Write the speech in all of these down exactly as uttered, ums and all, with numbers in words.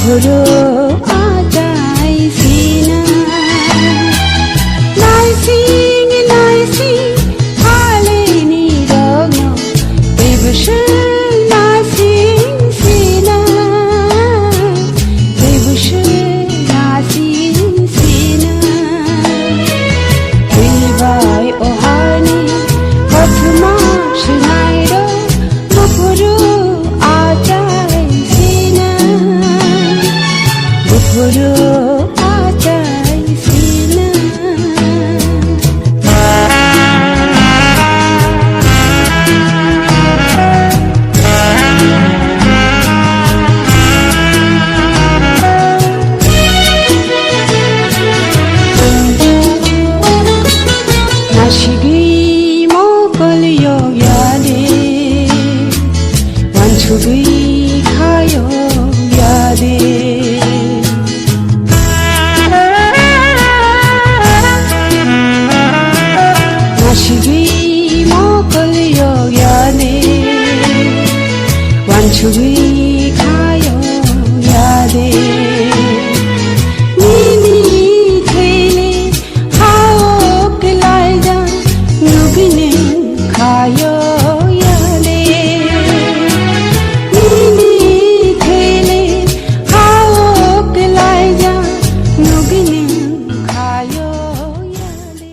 Guru achai sina, naising naising halini rogno, tebushe naising sina, tebushe naising sina. Twibai ohani kothoma sinairo, bupuru achai sina, bupuru achai sina. Nasigwi mokol yok yade, wansugwi kha yok yade. Nasigwi mokol yok yade, wansugwi kha yok yade. Nini thele hao kwlaijak nugwini khayo yale. Nini thele hao kwlaijak nugwini khayo yale.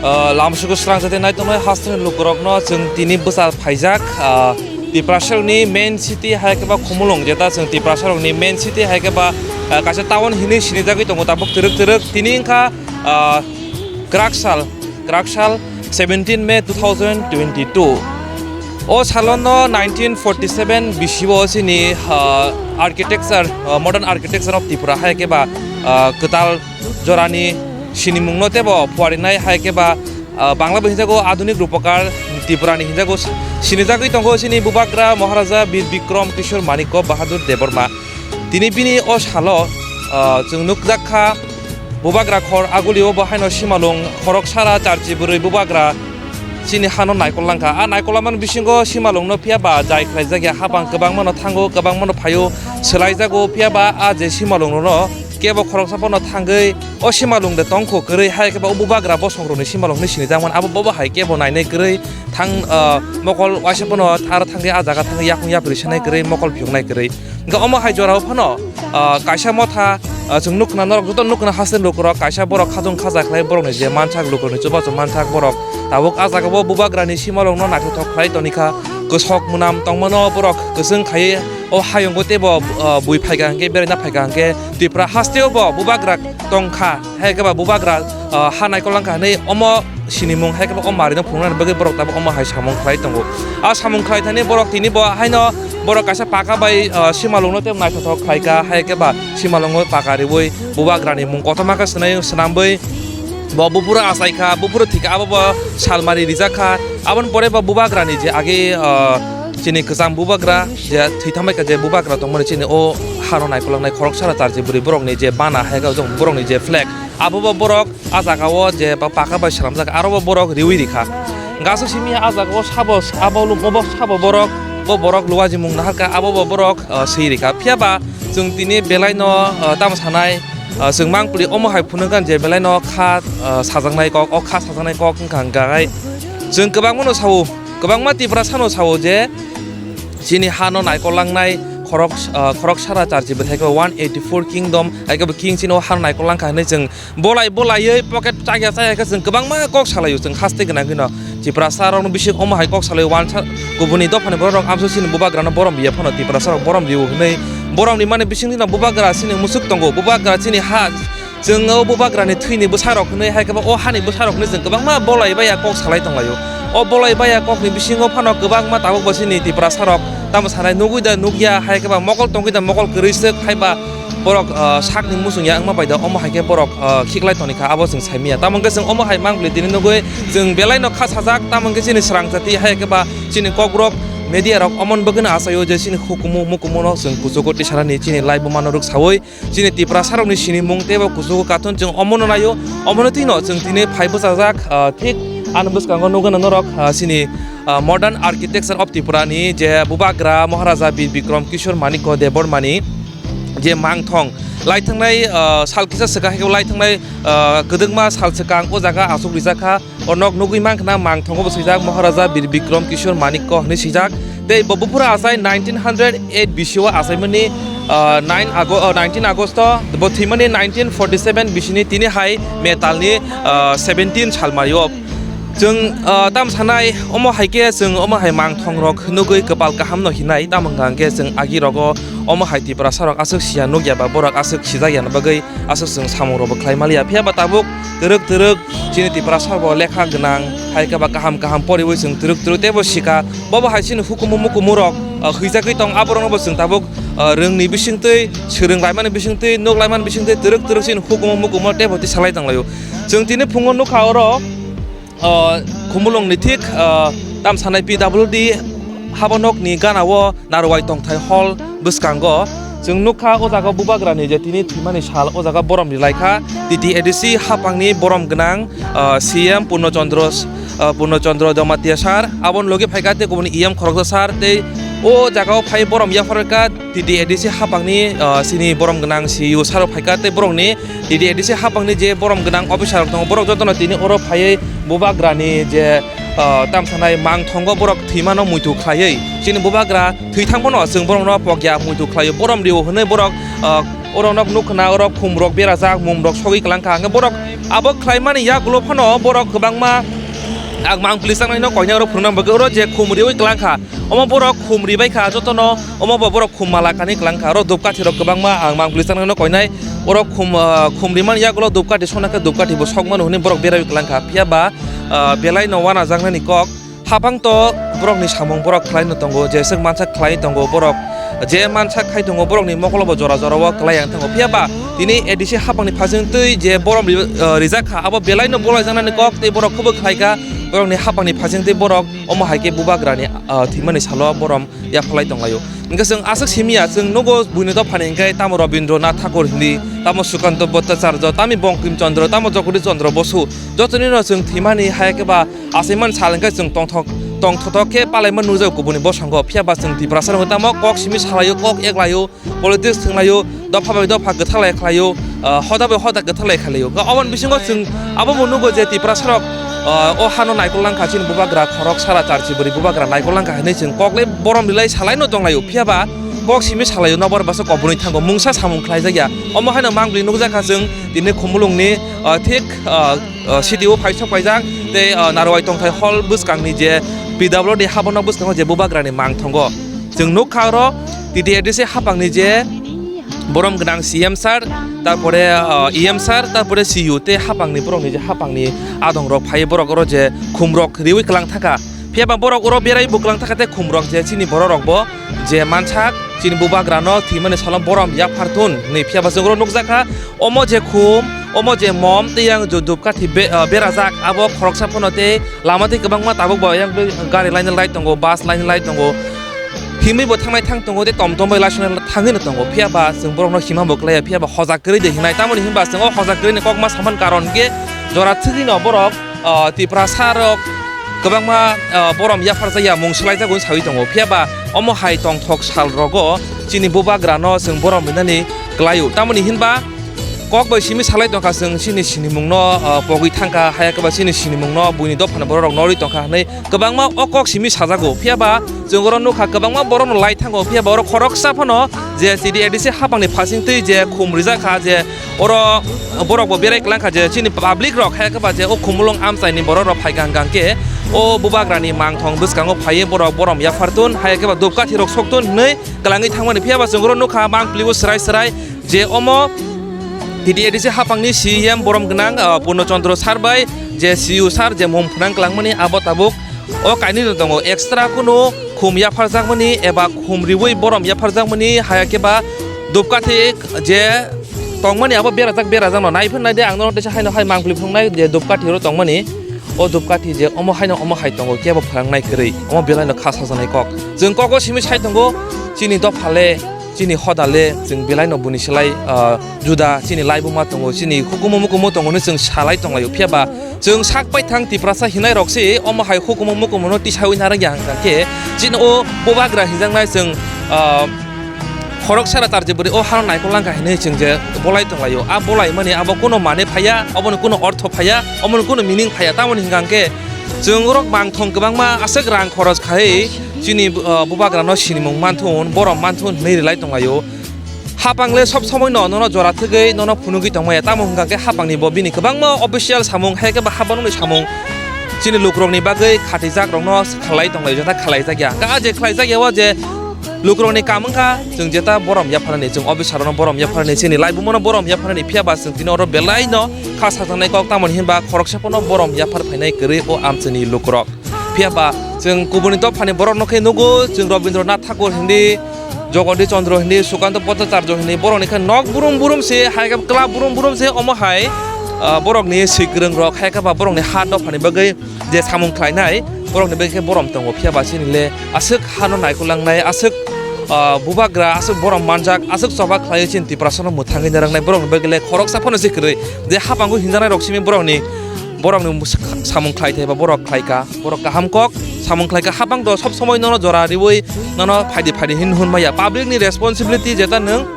Ah, lamsugo srang jate nai tongnai hasteni lukurokno chwng tini bwsa phaijak, ah, Tiprasarokni main city hai khe ba Khumulwng, jeta chwng Tiprasarokni main city hai khe ba, ah, kaisa town hinwi sinijagwi tongo tabuk twrwk twrwk. Tini wngkha, ah, kwraksal, kwraksal seventeen May two thousand twenty-two. O salono nineteen forty-seven bisio chini, ah, architecture, ah, modern architecture of Tripura hai khe ba, ah, kwtal jorani sinimungno teibo phuarinai hai khe ba, ah, Bangla bai hinjago Adunik Rupakar Tripurani hinjago sinijagwi tongo chini Bubagra Maharaja Bir Bikram Kishore Manikya Bahadur Debbarma. Tini bini o salo, ah, chwng nukjak kha Bubagra khor agulio bo haino Simalwng khorok sara charchi bwrwi Bubagra chini hano naikol langkha. A naikol lamani bisingo Simalwngno phiya ba jai khlaijak ya, habang kwbangmano thango, kwbangmano phaio, swlaijago, phiya ba a je Simalwngno kebo khoroksa phano thangwi o Simalwng de tongkho kwrwi, hai khe ba o Bubagra bosongrokni Simalwng hinwi sinijakmani abo bobo hai kebo nainai kwrwi thang, ah, mokol waisa phano aro thangwi a jaga thangwi yakung yapri sanai kwrwi, mokol phiyoknai kwrwi. Hwnkhe omo hai jorao phano, ah, kaisa motha, ah, chwng nukna norok joto nukna haste lukurok kaisa borok khajung khaja khlai borokni je mansak lukurokni chubachu mansak borok tabuk a jagao Bubagrani Simalwngno naithothok khlai tonikha, kwsok mwnam tongmano borok kwchwng khaiwi o hayungo teibo, ah, bui phaikha hwnkhe beraina phaikha hwnkhe Tripura hasteo bo Bubagra tongkha, hai khe ba Bubagra, ah, ha naikol langkha hinwi omo sinimung hai khe ba o marino phunuknani bagwi borok tabuk omo hai samung khlai tongo. A samung khlai thani borok tini bo haino borok kaisa paka bai, ah, Simalwngno tei naithothok khlaikha, hai khe ba Simalwngo paka riwi Bubagrani mung kothoma khe swnai swnamwi bo buphuru achaikha, buphuru thwikha, abo bo salmari rijakha. Aboni pore bo Bubagrani je age, ah, chini kwcham Bubagra je thwi thambaikha, je Bubagra tongmani chini o hano naikol langnai khorok sara charchi bwrwi borokni je bana hai khe borokni je flag, abo bo borok a jagao je pa-, paka bai swnamjak, aro bo borok riwi rikha. Gaso simi a jagao sabo, abo lumo bo sabo borok, bo borok luaji mung naharkha, abo bo borok, ah, swi rikha. Phiya ba chwng tini belai no, ah, tamo sanai, ah, chwng mangpili omo hai phunukgan je belai no kha, ah, sajaknai kok, o kha sajaknai kok wngkha hwnkha hai chwng kwbangma no sao, kwbangma Tiprasa no sao je chini hano naikol langnai khorok, ah, khorok sara charchi bwthai khe one eighty four kingdom, hai khe bo king chini o hano naikol langkha hinwi chwng Bolai bolaiwi pocket chaya chaya khe chwng kwbangma kok salaio, chwng haste gwnangwino Tiprasa rokno bising omo hai kok salaio, wansa kubuni dophani borok rok amso chini Bubagrano borom riya phano Tiprasa rok borom rio hwnwi borom rimani bisingtwi no Bubagra chini musuk tongo, Bubagra chini ha, chwng o Bubagrani thwini bwsarok hwnwi hai khe ba o hani bwsarok hwnwi chwng kwbangma bolai baiya kok salai tonglaio. O bolai baiya kokni bisingo phano kwbangma tabuk bo chini Tiprasa rok tamo sanai nugwi da nukya hai khe ba mokol tongwi da mokol kwrwi swk hai ba borok, ah, sakni muchung ya wngma bai da, omo hai khe borok, ah, khiklai toni kha, abo chwng sai manya. Tamo hwnkhe chwng omo hai mang bwlwi tini nugwi chwng belai no kha sajak, tamo hwnkhe chini srang jati hai khe ba chini Kokborok media rok omo ni bagwi no achaio je chini hukumu mukumu no chwng kuchugo tisarani chini live bo mano rwk saui chini Tiprasa rokni sinimung tei bo kuchugo kathon chwng omo no naio, omo no twi no chwng tini phai bwchajak, ah, thik ani bwskango nugwi no norok, ah, chini, ah, modern architecture of Tripura ni je Bubagra Maharaja Bir Bikram Kishore Manikya Debbarma ni je mangthong laithangnai, ah, sal kisa swkang hai khe laithangnai, ah, kwdwkma sal swkang o jaga achuk rijak kha. O nok nugwi mankha na mangthongo bo swijak Maharaja Bir Bikram Kishore Manikya hinwi swijak. Tei bo buphuru achai nineteen hundred eight bisio achaimani, ah, nine Ago-, ah, nineteen Agosto, bo thwimani nineteen forty seven bisini tini hai metalni, ah, seventeen salmario. Chwng, ah, tam sanai, omo hai khe chwng omo hai mangthongrok nugwi kwpal kahamno hinai, tamo hwnkha hwnkhe chwng agirogo omo hai Tiprasarok aswk siya nukya ba borok aswk sijakya bagwi aswk chwng samungrokbo khlai maliya. Phiya ba tabuk twrwk twrwk chini Tiprasarokbo lekha gwnang, hai khe ba kaham kaham poriwi chwng twrwk twrwk teibo sikha. Bobo hai chini hukumu mukumurok, ah, hwijagwi tong, aboroknobo chwng tabuk, ah, rwngni bisingtwi, swrwng laimani bisingtwi, nuk laimani bisingtwi twrwk twrwk chini hukumu mukumu teibo tisalai tonglaio. Chwng tini phungo nukha oro, ah, Khumulwngni thik, ah, tam sanai P W D habonokni gana-o Narwai Tongthai Hall bwskango. Chwng nukha o jaga bubagrani je tini thwimani sal, o jaga borom rilaikha T T A D C haphangni borom gwnang, ah, C M Purno Chandra, ah, Purno Chandra Jamatia sir, aboni logi phaikha tei kubun E M khoroksa sir, tei o jagao phai borom yapharkha T T A D C haphangni, ah, chini borom gwnang C E O sir phaikha tei borokni T T A D C haphangni je borom gwnang officer rok tongo, borok jotono tini oro phaiwi bubagrani je, ah, tam sanai mangthongo borok thwimano muitu khlaiwi chini bubagra thwi thang phano chwng borokno pokya muitu khlaio, borom rio hwnwi borok, ah, oro nok nuk khna, oro khumrok berajak, mumrok sogwi kwlangkha, hwnkhe borok abo khlaimani yagulo phano borok kwbangma ang mang pli changnaino koinai oro phunukna bagwi oro je khum riwi kwlangkha, omo borok khum ribaikha jotono, omo bo borok khum mala kanwi kwlangkha, oro dupkathi rok kwbangma ang mang pli changnaino koinai oro khum, ah, khum rimani yagulo dupkathi sona khe dupkathi bo sokmano hwnwi borok beraiwi kwlangkha, phiya ba, ah, belaino wanajaknani kok. Haphang to borokni samung borok khlaino tongo, jeswk mansa khlai tongo borok, je mansa khai tongo borokni mokolobo jora jorao kwlai yang thango. Phiya ba tini A D C haphangni phasing twi je borom ri-, ah, rijak kha, abo belaino bolaijaknani kok tei borok khobwi khlai kha. Borokni haphangni phasing twi borok omo hai khe bubagrani, ah, thwimani salo borom yaphalai tonglaio. Hwnkhe chwng aswk simiya, chwng nugo buini dophani hwnkhe tamo Rabindranath Thakur hindi, tamo Sukanta Bhattacharya, tamo Bankim Chandra, tamo Jagadish Chandra Bosu, jotonino chwng thwimani hai khe ba achaiman sal hwnkhe chwng tongthok, tongthothok khe palaima nukjago kubuni bosongo. Phiya ba chwng Tiprasa rok tamo kok simi salaio, kok eklaio, politics thwnglaio, dopha bai dopha kwthalai khlaio, ah, hoda bai hoda kwthalai khlaio. Ga oboni bisingo chwng abo bo nugo je Tiprasa rok, ah, o hano naikol langkha chini bubagra khorok sara charchi bwrwi bubagra naikol langkha hinwi chwng koklai borom rilai salaino tonglaio. Phiya ba kok simi salaio, nokbar basa kobonwi thango, mungsa samung khlaijakya. Omo haino mangpli nukjakha chwng tini Khumulwngni, ah, thik, ah, ah, city o phaisok paijak tei, ah, Narwai Tongthai Hall bwskangni je P W D habono bwskango je bubagrani mang thongo. Chwng nukha oro T T A D C haphangni je borom gwnang C M sir, tarpore, ah, E M sir, tarpore C U tei haphangni borokni je haphangni adongrok phai borok oro je khumrok riwi kwlang thaka. Phiya ba borok oro berai bo kwlang thaka tei khumrok je chini bororok bo je mansak chini bubagrano thwimani salo borom yaphar thun hinwi. Phiya ba chwng oro nukjakha omo je khum, omo je mom tei yang je dupkathi be-, ah, berajak abo khoroksa phano tei lama tei kwbangma tabuk bo yang gari line light tongo, bus line light tongo. Himwi bo thangnai thang tongo tei tom tom bai laisonai thangwi no tongo. Phiya ba chwng borokno hima bo klaiya, phiya ba hojak kwrwi de hinai. Tamoni hinba chwng o hojak kwrwini kokma saman karon khe jora thwgwi no borok, ah, Tiprasa rok kwbangma, ah, borom yapharjakya mung swlaijago sawi tongo. Phiya ba omo hai tongthok sal rogo chini bubagrano chwng borom rinani kwlaio. Tamoni hinba kok bai simi salai tongkha chwng chini sinimungno, ah, pogwi thangkha, haya khe ba chini sinimungno buini dophani bororok norwi tongkha hinwi kwbangma o kok simi sajago. Phiya ba chwng oro nukha kwbangma borokno lai thango, phiya ba oro khoroksa phano je T T A D C haphangni phasing twi je khum rijak kha, je oro borok bo berai kwlang kha, je chini public rok haya khe ba je o Khumulwng amchaini borok rok phai gang gang khe o bubagrani mangthong bwskango phaiwi borok borom yaphar tun, haya khe ba dupkathi rok sok tun hinwi kwlangwi thangmani. Phiya ba chwng oro nukha mangpili o swrai swrai je omo T T A D C haphangni C E M borom gwnang, ah, Purno Chandra sir bai je C U sir je mung phwnang kwlangmani abo tabuk o kainwi no tongo. Extra kunu khum yapharjakmani eba khum riwi borom yapharjakmani haya khe ba dupkathi je tongmani abo berajak, berajak no naiphir nai de ang no teisa haino hai mangpili phunuknai je dupkathi oro tongmani. O dupkathi je omo haino omo hai tongo kebo phwrangnai kwrwi, omo belai no kha sajaknai kok. Chwng kok o simi sai tongo, chini dopha le, chini hoda le, chwng belai no buni slai, ah, juda, chini laibuma tongo, chini hukumu mukumu tongo hinwi chwng salai tonglaio. Phiya ba chwng sak pai thang Tiprasa hinai rok se omo hai hukumu mukumu no tisawi narwk ya hwnkha khe chini o bubagra hinjaknai chwng, ah, Khoroksa da charchi bwrwi o hano naikol langkha hinwi chwng je bolai tonglaio. A bolai mani abo kuno mane phaiya, oboni kuno ortho phaiya, oboni kuno meaning phaiya. Tamoni hwnkha hwnkhe chwng borok mangthong kwbangma aswk rang khoros khai chini, uh, bubagrano sinimung manthun, borom manthun hinwi rwlai tonglaio. Hapang le sob somoi no nono jora thwgwi nono phunugwi tongmaya, tamo hwnkha khe hapang ni bo bini kwbangma official samung hai khe ba hapang ni samung chini lukurok ni bagwi khatijak rokno khlai tonglai, jotha khlai jakya. Hwnkhe a je khlai jakya o je lukurok ni kam wngkha, chwng jeta borom yapharani, chwng officer rokno borom yapharani, chini laibuma no borom yapharani, phiya ba chwng tini oro belai no kha sajaknai kok, tamoni hinba khoroksa phano borom yaphar phainai kwrwi o amchini lukurok. Phiya ba chwng kubuni dophani borokno khe nugo, chwng Rabindranath Thakur hindi, Jagadish Chandra hindi, Sukanta Bhattacharya hindi, borokni khe nok burum burum se, hai khe club burum burum se, omo hai, ah, borokni swikwrwng rok, hai khe ba borokni ha dophani bagwi je samung khlainai, borokni bagwi khe borom tongo. Phiya ba chini le aswk hano naikol langnai, aswk, ah, bubagra, aswk borom manjak, aswk choba khlaiwi chini Tiprasano mwthangwi narwknai, borokni bagwi le khoroksa phano se kwrwi, je hapango hinjaknai rok simi borokni, borokni samung khlai thai ba borok khlai kha. Borok kaham kok samung khlai kha, hapang do sob somoi nono jora riwi nono phaidi phaidi hin hun maya. Public ni responsibility jeta nwng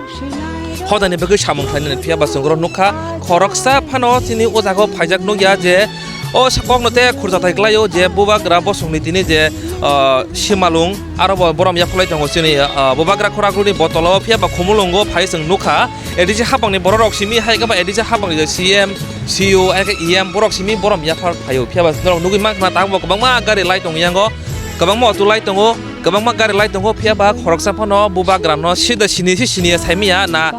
hodani bagwi samung khlainani, phiya ba chwng oro nukha khoroksa phano chini o jaga o phaijak nukya je o sa-, kokno te khurjathai khlaio je bubagra bosongni tini je, ah, simalung aro bo borom yapharlai tongo chini, ah, bubagra khorang rwni botolo, phiya ba khumulwngo phai chwng nukha. A D C hapangni bororok simi hai khe ba A D C hapangni je C M, C O, hai khe E M borok simi borom yaphar phaio. Phiya ba norok nugwi mankha na tabukbo kwbangma gari lai tong yango, kwbangma auto lai tongo, kwbangma gari lai tongo. Phiya ba khoroksa phano bubagrano sida sini se sini ya saimaya na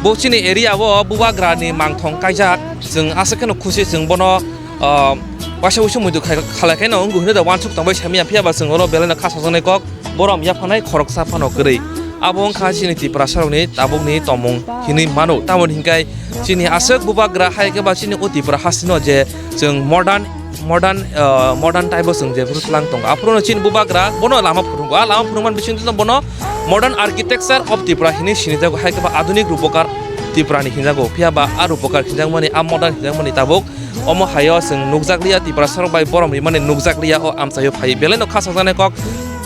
bo chini area o bubagrani mangthong kaijak. Chwng aswk kheno khusi chwng bono, ah, waisa wuisu muitu khai-, khalai khaino wngwi hwnwi da uansuk tongbai saimaya. Phiya ba chwng oro belai no kha sajaknai kok. Borom yaphanai khoroksa phano kwrwi. Abo wngkha chini Tiprasarokni tabukni tongmung hinwi mano. Tamoni hinkhai chini aswk bubagra hai khe ba chini o Tipra hasteno je chwng modern, modern, ah, modern type o chwng je phuru tlang tongo. Aphuru no chini bubagra bono lama phurungo. A lama phurungmani bisingtwi bono modern architecture of Tripura hinwi sinijago, hai khe ba adhunik Rupakar Tripurani hinjago. Phiya ba a Rupakar hinjakmani, a modern hinjakmani tabuk omo haio chwng nukjakliya, Tiprasarok bai borom rimani nukjakliya o amchaio phai. Belai no kha sajaknai kok.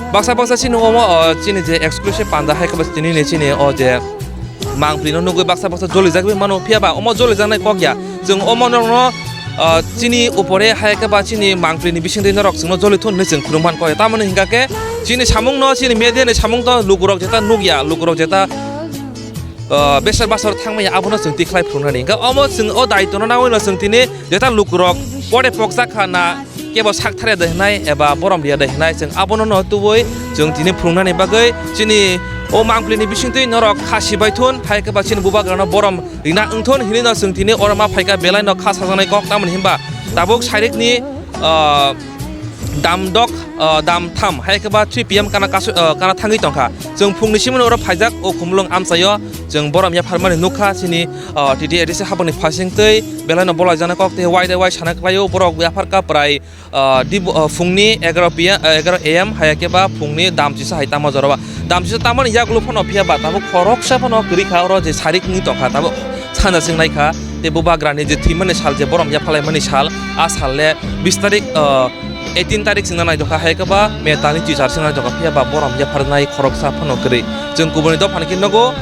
Baksa baksa chini omo, o, chini je exclusive panda hai khe ba tini ni chini o je mangpli no nugwi baksa baksa jolijak bai mano, phiya ba omo jolijaknai kok ya. Chwng omo norokno, o, chini upore hai khe ba chini mangpli ni bisingtwi norok chwngno joli thun hinwi chwng phunuk man kok ya. Tamoni hinka khe chini samung no, chini media ni samung to lukurok jeta nukya, lukurok jeta ah, besar basar thangmaya abono chwng tikhlai phunuknani. Hwnkhe omo chwng o daitwno nangwi no chwng tini jeta lukurok pore pokjak kha na kebo sak thare de hinai eba borom riya de hinai chwng abono no tubui chwng tini phunuknani bagwi chini o mangpli ni bisingtwi norok kha sibai thun hai khe ba chini bubagrano borom rina wngthun hinwi no chwng tini oro ma phaikha belai no kha sajaknai kok tamoni hinba tabuk sairik ni, ah, damdok, ah, dam tham hai khe ba three P M kana kasu-, ah, kana thangwi tongkha. Chwng phungni simino oro phaijak o Khumulwng amchaio chwng borom yapharmani nukha chini, ah, T T A D C hapangni phasingtwi belaino bolai jana kok tei wai de wai sana klaio borok yapharkha prai, ah, dibo, ah, phungni egaroh P M, ah, egaroh A M hai khe ba phungni dam chisa hai tamo jora ba. Dam chisa tamoni yagulo phano phiya ba tabuk khoroksa phano kwrwi kha oro je sarik wngwi tongkha tabuk sanja chwng naikha. Tei bubagrani je thwimani sal, je borom yaphalaimani sal, a sal le bis tarik, ah, eighteen tarik chwngno naitokha, hai khe ba May talni chichar chwngno naitokha, phiya ba borom yapharnai khoroksa phano kwrwi. Chwng kubuni dophani khe nogo,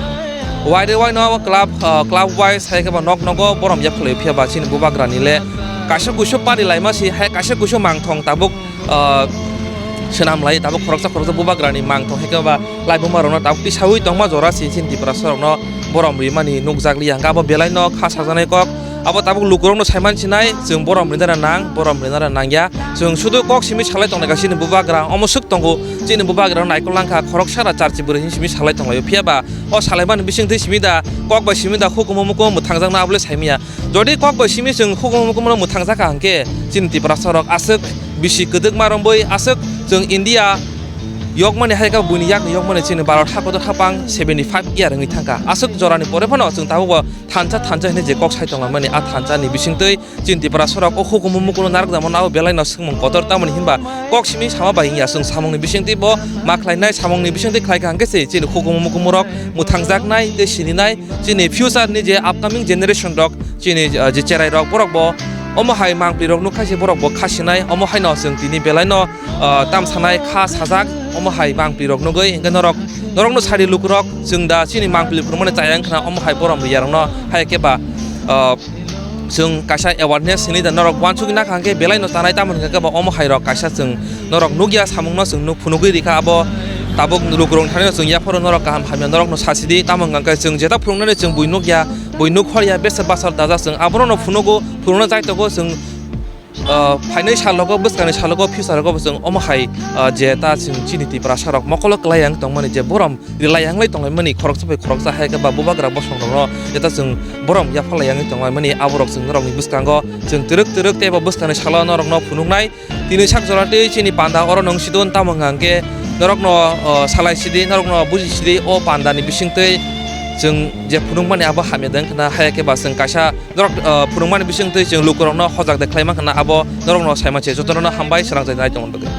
wide wide no club, ah, club wise hai khe ba nok nogo borom yaphalwi, phiya ba chini bubagrani le kaisa kuisu pari laima si, hai kaisa kuisu mangthong tabuk, ah, swnam lai, tabuk khoroksa khoroksa bubagrani mangthong hai khe ba laibuma rokno tabuk tisaui tongma jora si chini Tiprasa rokno borom rimani nukjakliya, hwnkhe abo belai no kha sajaknai kok. Abo tabuk lukurokno saiman sinai, chwng borom rinana nang, borom rinana nangya. Chwng sudu kok simi salai tongnai kha chini bubagra, omo swk tongo, chini bubagra naikol langkha, khoroksa da charchi bwrwi hinwi simi salai tonglaio. Phiya ba o salaimani bisingtwi simi da, kok bai simi da, hukumu mukumu mwthangjakna abo le saimanya. Jodi kok bai simi chwng hukumu mukumu mwthangjak kha hwnkhe, chini Tiprasa rok aswk bisi kwdwkma romwi aswk chwng India yokmani hai khe buini yakni yokmani chini Bharat hakotor hapang seventy five year wngwi thangkha. Aswk jorani pore phano chwng tabukbo thansa thansa hinwi je kok sai tonglaimani, a thansa ni bisingtwi chini Tiprasa rok o hukumu mukumu narwkjakmano abo belai no swngmung kotor, tamoni hinba kok simi sama bai wngya, chwng samungni bisingtwi bo ma khlainai, samungni bisingtwi khlaikha hwnkhe se chini hukumu mukumu rok mwthangjaknai tei sininai, chini future ni je upcoming generation rok, chini, ah, je cherai rok, borok bo omo hai mangpli rok nukha se borok bo kha sinai, omo haino chwng tini belai no, ah, tamsanai kha sajak, Omo hai mangpili rok nugwi, hwnkhe norok, norokno sadi lukurok, chwng da chini mangpili phunukmani chaya wngkhana, omo hai borom riyarokno, hai khe ba, ah, chwng kaisa awareness hinwi da norok uansukgwi nakha, hwnkhe belaino chanai, tamo hwnkhe ba omo hai rok kaisa chwng norok nukya samungno chwng nuk phunugwi rikha, abo tabuk lukurok thani chwng yapharo norok kaham hamya norokno sasidi, tamo hwnkhe chwng jeta phunuknani chwng bui nukya, bui nuk khorya, besa basal dajak chwng aborokno phunugo, phunukna chaitogo chwng. Ah, phainai salogo, bwskangni salogo, future rogo bo chwng omo hai, ah, je ta chwng chini Tiprasa rok mokolo kwlai yang tongmani, je borom rilai yang lai tonglaimani, khoroksa bai khoroksa hai khe ba bubagra bosong rokno je ta chwng borom yaphar lai yang tonglaimani, aborok chwng norokni bwskango chwng twrwk twrwk tei bo bwskangni salo norokno phunuknai. Tini sak jora tei chini panda oro nung sidon, tamo hwnkha hwnkhe norokno, ah, salai sidi, norokno buji sidi, o pandani bisingtwi chwng je phunukmani abo hamya de wngkhana, hai khe ba chwng kaisa norok, ah, phunukmani bisingtwi chwng lukurokno hojak de khlai mankha na, abo norokno sai manse jotono hambai srang jai nai tongmani bagwi.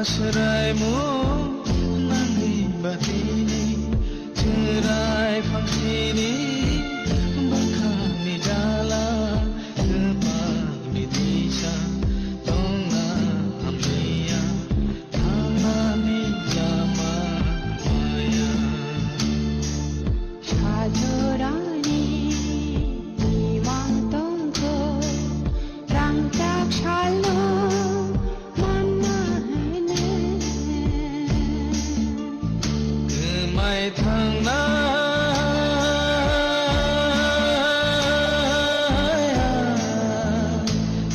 Swraimo nangni batini, chwrai phangsini bwkhani jala, kwpalni disa tongna hamya, thangnani lama maya. Sajorani imang tongkho, rangchak salo manna hene. Kwmai thangna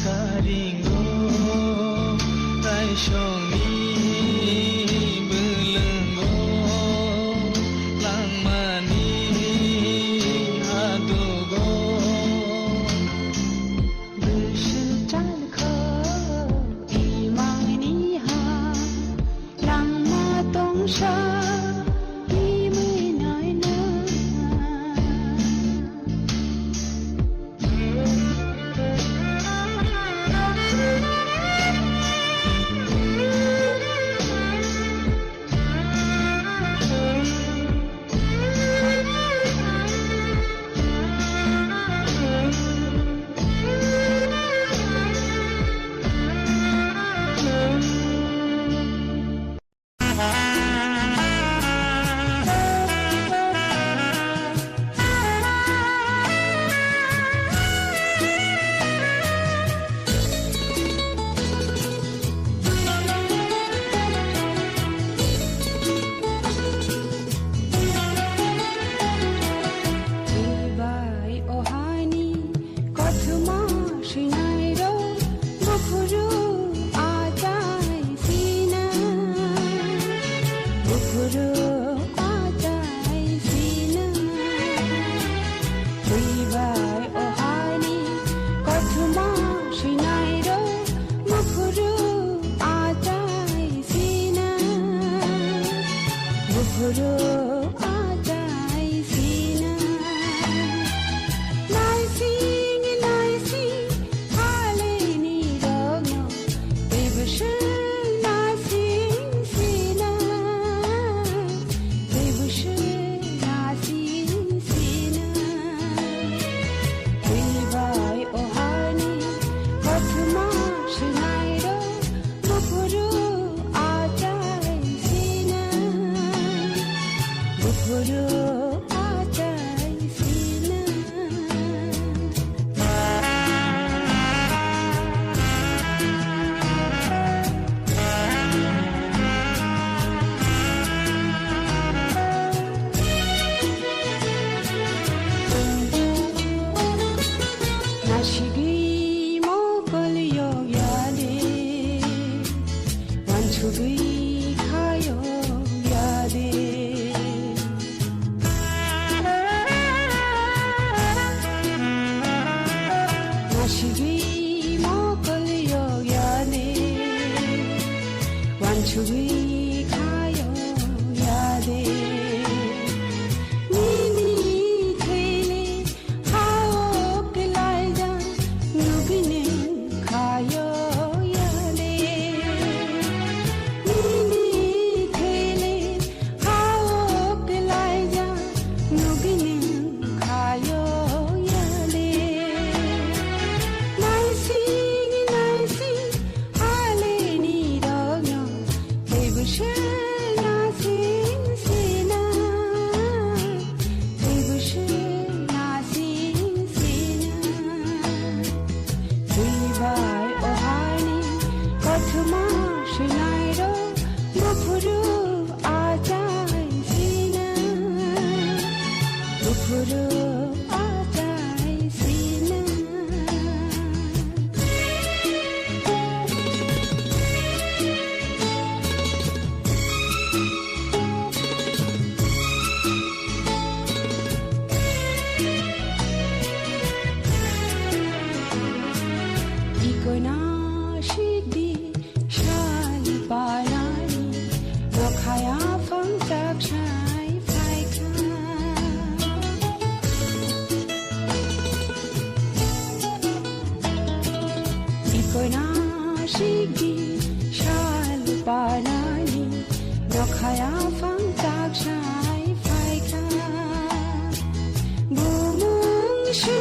karingo, taisongni bwlwngo, langmani adogo. Bwswk chalkho imangni ha, langma tongsa imwi naina. Chibai ohani kothoma sinai ro bukhuru achai sina, bukhuru achai sina. Chibai ohani kothoma sinai ro bukhuru achai sina, bukhuru achai sina. Naising naising haleni rogno, tei bwswk naising sina, tei bwswk naising sina. Tei bai ohani kothoma sinai ro, bukhuru achai sina, bukhuru achai sina. Nasigwi mokol yok yade, wansugwi khayok yade. Nasigwi mokol yok yade, wansugwi khayok yade. Nini thele Khayo yale, nini thele, hao kelaija, nugini khayo yale. Naising, naising, ale ni rogno, tebushe nasing sina. Tebushe nasing sina. Twibai ohani kothoma swnairo buphuru achai sina. Buphuru achai sina. Ikoina sikdi sal panani, nokhaya phangchak sai phaikha. Ikoina sikdi sal panani, nokhaya phangchak sai phaikha. Bumung si